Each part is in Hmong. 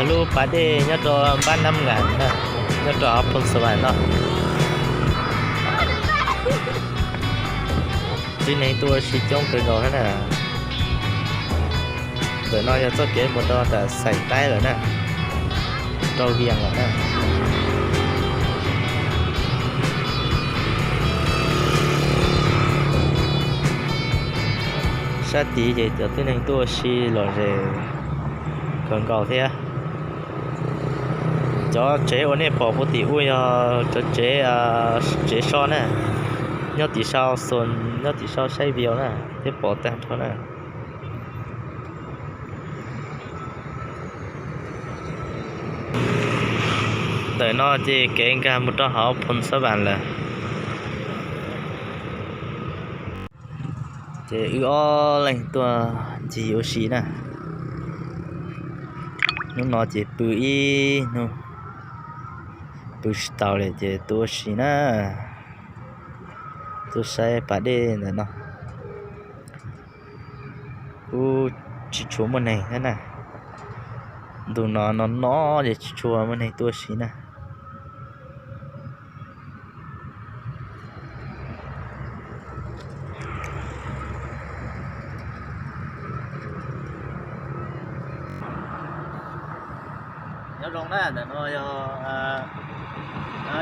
Lub pas dej nyob rau Npab Nab Ngas na, nyob rau hauv Phoos Xas Vas no. Tib neeg tuaj ua si coob kawg nkaus thiab na. Ntawm no yog txoj kev mus rau nram Xais Taib lawm na, rau Vias lawm na. Sab tid ces cov tib neeg tuaj ua si lom zem kawg nkaus thiab. Cov tsev uas nej pom puag tim ub yog cov tsev, tsev so na, nyob tim sau Xos, nyob tim sau saib video na, thiab pom tag nrho na. Ntawm no ces kev nkag mus rau hauv Phoos Xas Vas lawm. Ces wb ob leeg tuaj ncig ua si na. Hnub no ces pw ib hnub, pw tsis taus li ces tuaj ua si na. Tuaj saib pas dej ntawm no. Kuj tsis tshua muaj neeg thiab na. Ntu no no no ces tsis tshua muaj neeg tuaj ua si na. Nyob zoo na, ntawm no yog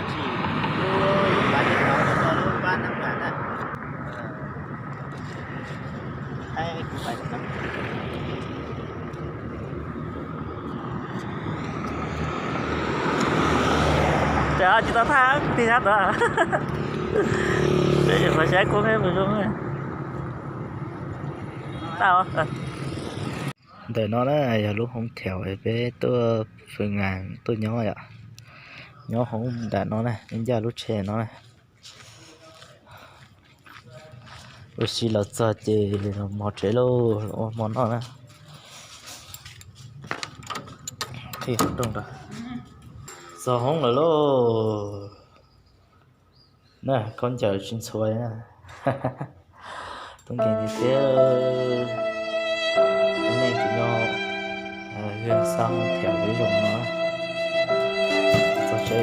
tsim lub pas dej no rau lub Npab Nab Ngas na. Tsis tau thaj tig thab tod. Peb qhov saib kuj me mus zoo. Ntawm no na yog lub hoob thaum peb tuaj fwm ngas tuaj nyob yom. Nyob hoob nram no na, ncaj lub tsheb no na. Ua si los txog ces los mos tsev lauj, los ua hmo noj na. Qhib qhov rooj rau. Txog hoob lawm lauj. Na, khaub ncaws tsis ntxhua na. Tub nkeeg tiag tiag. Tus neeg tsis nyob, yog xa hoob thaum peb zoo no.